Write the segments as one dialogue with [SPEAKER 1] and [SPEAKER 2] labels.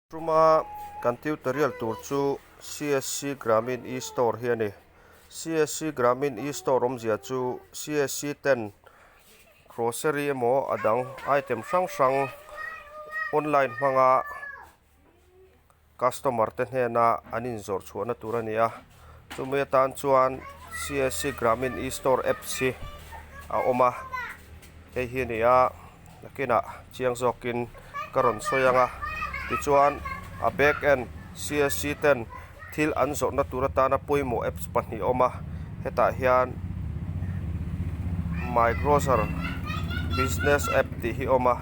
[SPEAKER 1] Tuma kan tutorial tur chu CSC Gramin e-store hi a ni. CSC Gramin e-store awmzia chu CSC ten grocery emaw a dang item hrang hrang online hmanga customer te hnena an inzawrh chhuahna tur a ni a. Chumi atan chuan CSC Gramin e-store apps hi a awm a, hei hi a ni a. Nakinah chiang zawkin ka rawn sawi ang a, tichuan a back end CSC ten thil an zawrhna tur atana pawimawh apps pahnih a awm a, hetah hian my grocer business app tih hi a awm a,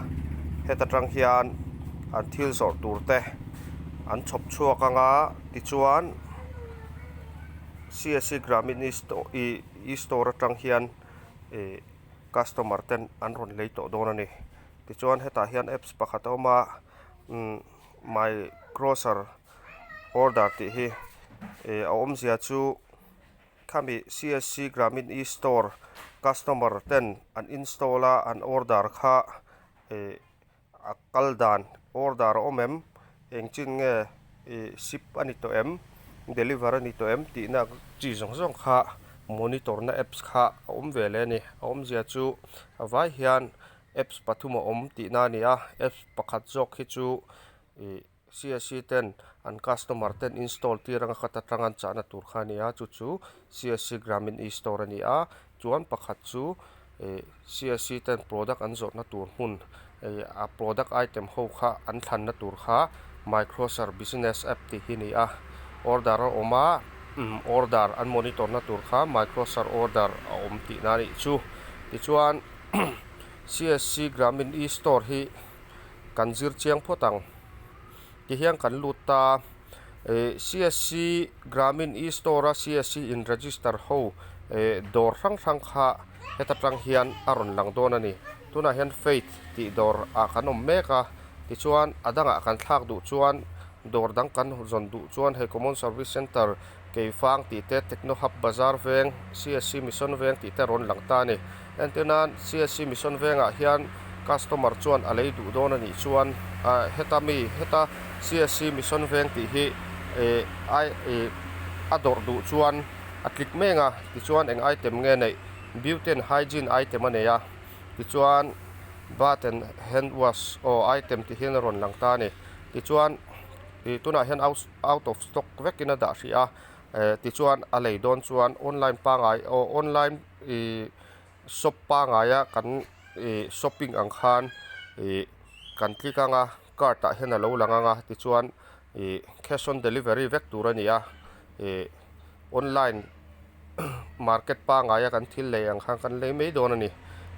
[SPEAKER 1] heta tang hian an thil zawrh tur te an chhawp chhuak ang a, tichuan CSC Gramin e-store atang hian ih. Customer ten an rawn lei tawh dawn a ni. Tichuan hetah hian apps pakhat a awm a umm my grocer order tih hi ih a awmzia chu khami C_S_C Gramin e-store customer ten an install a an order kha ih a kal dan order a awm em eng chin nge ih ship a ni tawh em deliver a ni tawh em tih na chi zawng zawng kha monitor na apps kha a awm ve leh a ni a awmzia chu a vai hian apps pathum a awm tih na a ni a apps pakhat zawk hi chu ih C_S_C ten an customer ten install tir anga khat atanga an chahna tur kha a ni a chu chu C_S_C Gramin e-store a ni a chuan pakhat chu ih C_S_C ten product an zawrhna tur hmun ih a product item ho kha an thlanna tur kha microser business app tih hi a ni a order a awm a umm order an monitor na tur kha microser order a awm tihna a nih chu tichuan C_S_C Gramin e-store hi. Kan zir chiang phawt ang. Tihian kan lut ta ih CSC Gramin e-store a CSC in register ho ih dawr hrang hrang kha heta tang hian a rawn lang dawn a ni. Tunah hian Faith tih dawr ah kan awm mek a, tichuan a dangah kan thlak duh chuan dawr dang kan zawn duh chuan hei Common Service Centre Keifang tih te Techno Hub Bazar Veng CSC Mission Veng tih te a rawn lang ta a ni. Entir nan CSC Mission Vengah hian customer chuan a lei duh dawn a nih chuan ah heta mi heta CSC Mission Veng tih hi eh ai eh a dawrh duh chuan a click mek a tichuan eng item nge neih beauty and hygiene item a nei a tichuan bath and hand wash aw item tih hian a rawn lang ta a ni tichuan ih tunah hian out out of stock vekin a dah hrih a eh tichuan a lei dawn chuan online pangai aw online ih shop pangaia kan ih shopping ang khan ih kan click ang a cart ah hian a lo lang ang a tichuan ih cash on delivery vek tur a ni a ih online market pangaia kan thil lei ang khan kan lei mai dawn a ni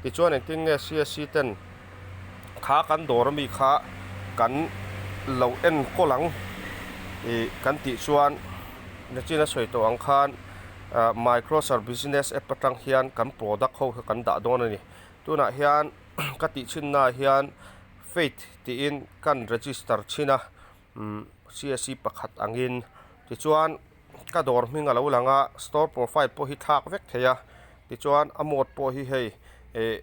[SPEAKER 1] tichuan engtin nge C_S_C ten kha kan dawr ami kha kan lo enkawl ang ih kan tih chuan nachin a sawi tawh ang khan ah microser business app atang hian kan product ho kha kan dah dawn a ni tunah hian ka tih chhin naah hian faith tiin kan register chhin a umm C_S_C pakhat angin tichuan ka dawr hming a lo lang a store profile pawh hi thlak vek thei a tichuan a mode pawh hi hei ih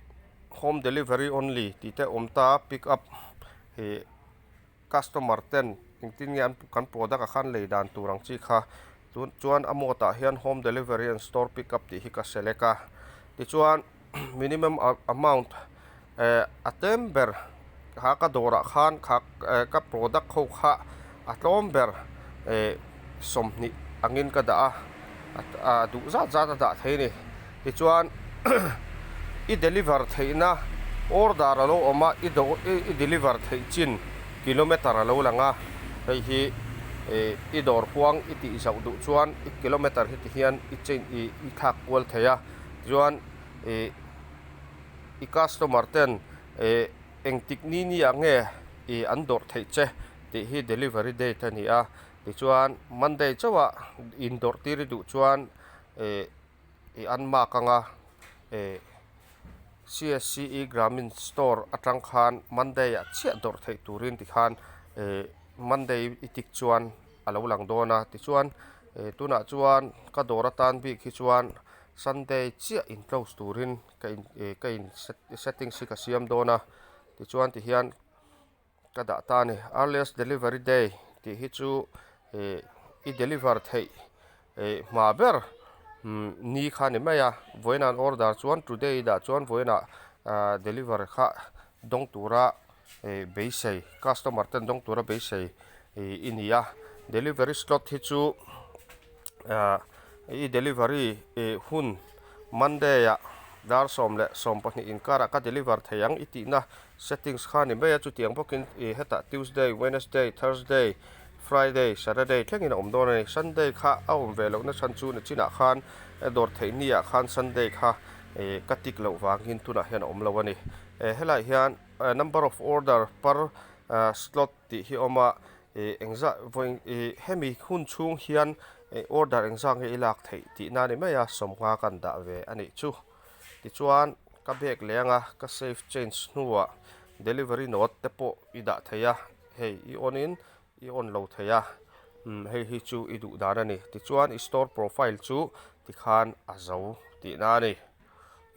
[SPEAKER 1] home delivery only tih te awm ta pick up ih customer ten engtin nge an kan product ah khan lei dan tur ang chi kha tun chuan a mode ah hian home delivery and store pick up tih hi ka select a tichuan minimum amount eh a tlem ber kha ka dawrah khan kha eh ka product ho kha a tlawm ber eh sawmhnih angin ka dah a ah duh zat zat a dah thei a ni tichuan i deliver theihna order a lo awm a i do i deliver theih chin kilometer a lo lang a hei hi eh i dawr huang i tih zauh duh chuan i kilometer hi ti hian i change ih i thlak kual thei a chuan ih i customer ten eh engtik ni ni ah nge ih an dawrh theih che tih hi delivery date a ni a tichuan monday chauh ah in dawrh tir i duh chuan eh ih an mark ang a eh C_S_C Gramin store atang khan monday ah chiah dawrh theih turin tikhan eh monday i tik chuan a lo lang dawn a tichuan eh tunah chuan ka dawr atan bik hi chuan sunday chiah in close turin ka in eh ka in settings hi ka siam dawn a tichuan tihian. Ka dah ta a ni. Earliest delivery day tih hi chu ih i deliver theih ih hma ber ni kha a ni mai a. Vawiinah an order chuan today i dah chuan vawiinah ah deliver kha dawng tura ih beisei customer ten dawng tura beisei ih i ni a. Delivery slot hi chu ah i delivery ih hun Monday ah dar 11 inkarah ka deliver thei ang i tihna Settings kha ni mai a, chutiang bawkin ih hetah Tuesday, Wednesday, Thursday, Friday, Saturday thlengin a awm dawn a ni. Sunday kha a awm ve lohna chhan chu nichinah khan dawr theih ni ah khan Sunday kha ih ka tik loh vangin tunah hian a awm lo a ni. Eh helaiah hian number of order per slot tih hi a awm a, ih engzah vawi ih hemi hun chhung hian order engzah nge i lak theih tihna a ni mai a, 50 kan dah ve a nih chu. Tichuan ka bag leh anga ka save change hnuah delivery note te pawh i dah thei a, hei i on in i on lo thei a, umm hei hi chu i duh dan a ni. Tichuan i store profile chu tikhan a zo tihna a ni,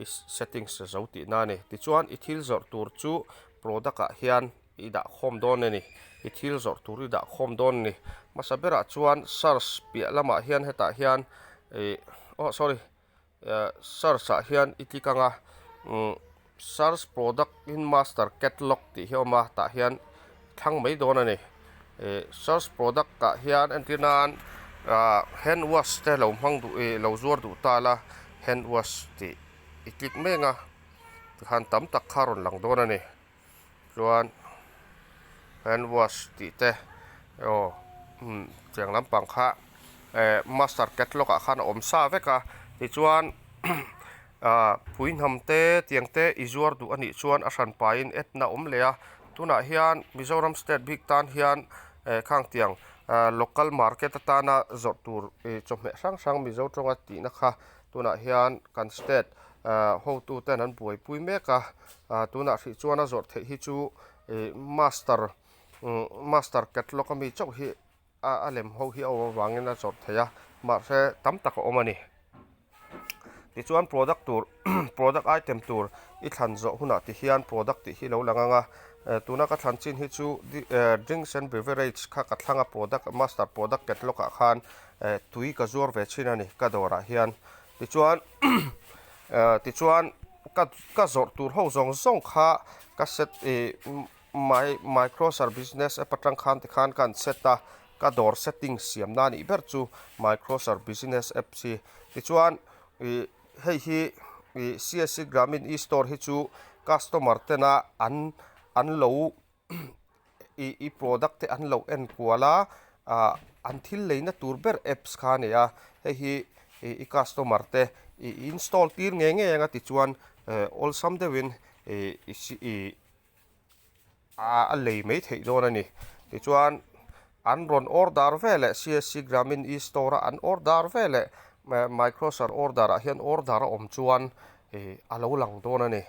[SPEAKER 1] i settings a zo tihna a ni. Tichuan i thil zawrh tur chu product ah hian i dah khawm dawn a ni, i thil zawrh tur i dah khawm dawn a ni. Hmasa berah chuan search piah lamah hian hetah hian ih oh sorry. Search ah hian i click ang a umm search product in master catalog tih hi a awm a tah hian thlang mai dawn a ni ih search product ah hian entir nan ah hand wash te lo hmang duh ih lo zuar duh ta la hand wash tih i click mek a tikhan tam tak kha a rawn lang dawn a ni. Chuan hand wash tih te aw umm tiang lampang kha eh master catalog ah khan a awm sa vek a tichuan ah puihnam te tiang te i zuar duh a nih chuan a hran pahin add na awm leh a tunah hian Mizoram state bik tan hian eh khang tiang ah local market atana zawrh tur ih chawhmeh hrang hrang Mizo tawnga tihna kha tunah hian kan state ah hotu ten an buaipui mek a ah tunah hrih chuan a zawrh theih hi chu ih master umm master catalog ami chauh hi a a lem ho hi a awm avangin a zawrh theih a mahse tam tak a awm a ni tichuan product tur product item tur i thlan zawh hunah ti hian product tih hi lo lang ang a eh tuna ka thlan chin hi chu eh drinks and beverage kha ka thlang a product master product catalog ah khan eh tui ka zuar ve thin a ni ka dawrah hian tichuan eh tichuan ka ka zawrh tur ho zawng zawng kha ka set ih my microser business app atang khan tikhan ka han set a ka dawr setting siam na nih ber chu microser business app hi tichuan ih hei hi ih C_S_C Gramin e store hi chu customer tena an an lo. Ih i product te an lo en kual a ah an thil leina tur ber apps kha a ni a hei hi ih i customer te ih install tir ngei ngei ang a tichuan eh awlsam deuhin ih ih a lei mai theih dawn a ni tichuan an rawn order veleh C_S_C Gramin e store a an order veleh microser order ah hian order a awm chuan ih a lo lang dawn a ni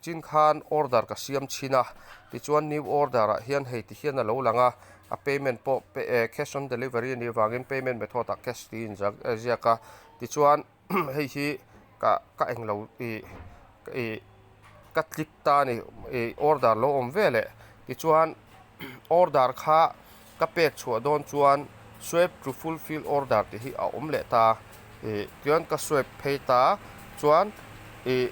[SPEAKER 1] chin khan order ka siam chhin a tichuan new order ah hian hei ti hian a lo lang a a payment pawh eh cash on delivery a nih avangin payment method ah cash tih a inziak a tichuan hei hi ka ka englo ih ih ka click ta a ni ih order lo awm veleh tichuan order kha ka pek chhuah dawn chuan swipe to fulfill order tih hi a awm leh ta ih tichuan ka swipe phei ta chuan ih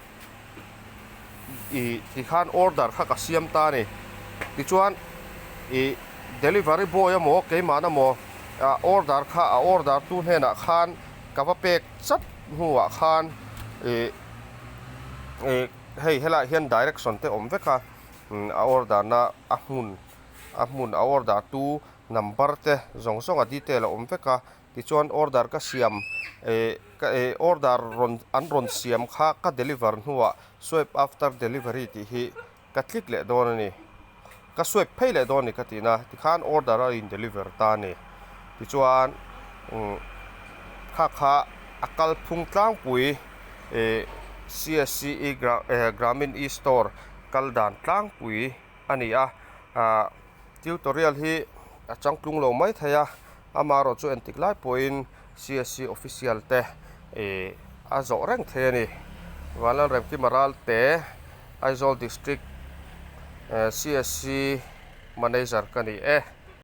[SPEAKER 1] ih tikhan order kha ka siam ta a ni tichuan ih delivery boy emaw keimahna emaw ah order kha a order tu hnenah khan ka va pek chat hnuah khan ih ih hei helaiah hian direction te awm vek a a order na a hmun. A hmun a order tu number te zawng zawng a detail a awm vek a tichuan order ka siam eh ka eh order rawn an rawn siam kha ka deliver hnuah swipe after delivery tih hi ka click leh dawn a ni ka swipe phei leh dawn a ni ka tihna tikhan order a in deliver ta a ni tichuan umm kha kha a kalphung tlangpui eh C_S_C Gramin e store kal dan tlangpui. a ni a ah tutorial hi a changtlung lo mai thei a amaherawh chu entik lai pawhin C_S_C official te ih a zawh reng thei a ni Vanlalremkima Ralte Aizawl district eh C_S_C. Manager ka ni e.